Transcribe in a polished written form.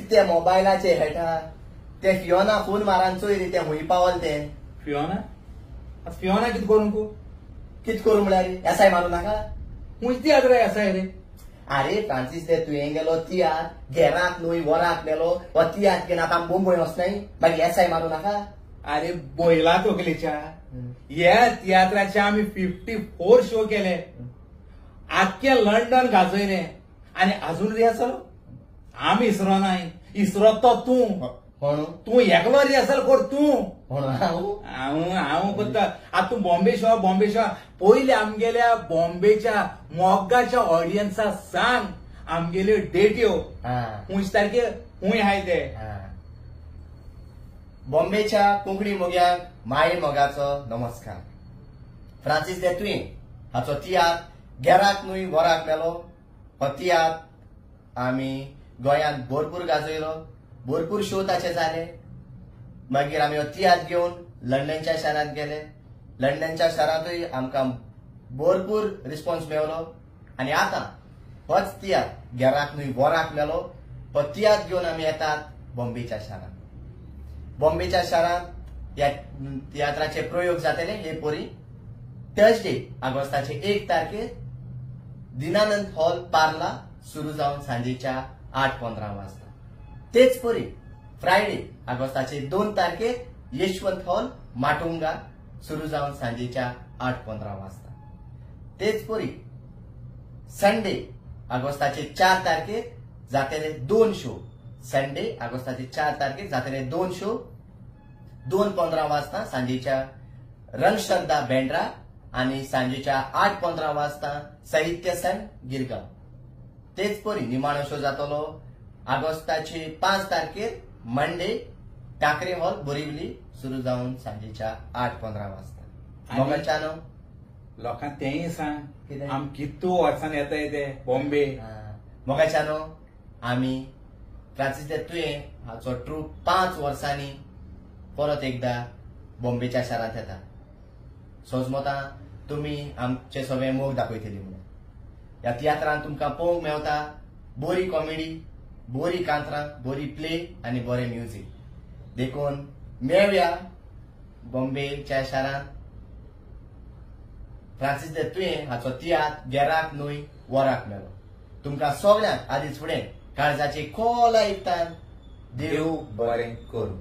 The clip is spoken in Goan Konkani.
कितें मोबायलाचे हेटा ते फियोना फोन मारान चोय रे, ते हुंय पावल ते फियोना. फियोना कित करूंक कित करूं म्हळ्यार एसआय मारूं नाका हुंय तियात्र एसआय रे. अरे फ्रांसीस दे तुवें गेलो तियात्र घेराक न्हय वराक मेलो हो तियात्र घेवन आतां बोंबय वचनाय मागीर एसआय मारूं नाका. अरे बोयला तोकलेच्या ह्या तियात्राचे आमी 54 शो केले, आख्खे लंडन गाजयले आनी अजून रिहर्सल आमी इसरो नाय. इसरो तो तूं, तूं एकलो रिहर्सल कर तूं. हांव हांव करता. आतां तूं बॉम्बे शो, बॉम्बे शो पयले आमगेल्या बॉम्बेच्या मोगाच्या ऑडियन्सा सांग आमगेल्यो डेट्यो 19 तारखे खूंय आहाय ते. बॉम्बेच्या कोंकणी मोग्यांक माये मोगाचो नमस्कार. फ्रांसीस दे तुवें हाचो तियात्र गेराक न्हय वराक मेलो हो तियात्र आमी गोंयांत भरपूर गाजयलो, भरपूर शो ताचे जाले. मागीर आमी हो तियात्र घेवन लंडनच्या शारांत गेले, लंडनच्या शारांतूय आमकां भरपूर रिस्पॉन्स मेवलो. आनी आतां होच तियात्र गेराक न्हय वराक मेलो हो तियात्र घेवन आमी येतात बॉम्बेच्या शारांत. बॉम्बेच्या शारांत ह्या तियात्राचे प्रयोग जातले हे परी थर्सडे ऑगस्टाचे 1 तारखेर दिनानंद हॉल पार्ला सुरू जावन सांजेच्या 8:15 वाजता. तेच परी फ्रायडे ऑगस्टाचे 2 तारखेर यशवंत हॉल माटुंगा सुरू जावन सांजेच्या 8:15 वाजता. तेच परी संडे ऑगस्टाचे 4 तारखेर जातले 2 शो. संडे ऑगस्टाचे 4 तारखेर जातले 2 शो 2:15 वाजता सांजेच्या रंगश्रद्धा बेंड्रा आनी सांजेच्या 8:15 वाजता साहित्य संघ गिरगांव. तेच परी निमाणो शो जातलो ऑगस्टाचे 5 तारखेर मंडे टाकरे हॉल बोरिवली सुरू जावन सांजेच्या 8:15 वाजता. मोगाच्यानो लोकांक तेंय सांग आम कितू वर्सान येताय ते बॉम्बे. मोगाच्यानो आमी फ्रांसीस दे तुवें हाचो ट्रूप 5 वर्सांनी परत एकदा बॉम्बेच्या शारांत येता. सोजमोता तुमी आमचे सगळे मोग दाखयतली म्हणून ह्या तियात्रान तुमकां पळोवंक मेवता बरी कॉमेडी, बरी कांतरां, बरी प्ले आनी बरें म्युजीक. देखून मेळया बॉम्बेच्या शारांत फ्रांसीस दे तुवें हाचो तियात्र गेराक न्हय वराक मेलो. तुमकां सगळ्यांक आदींच फुडें काळजाचे खोल आयकतात देव बरें करूं.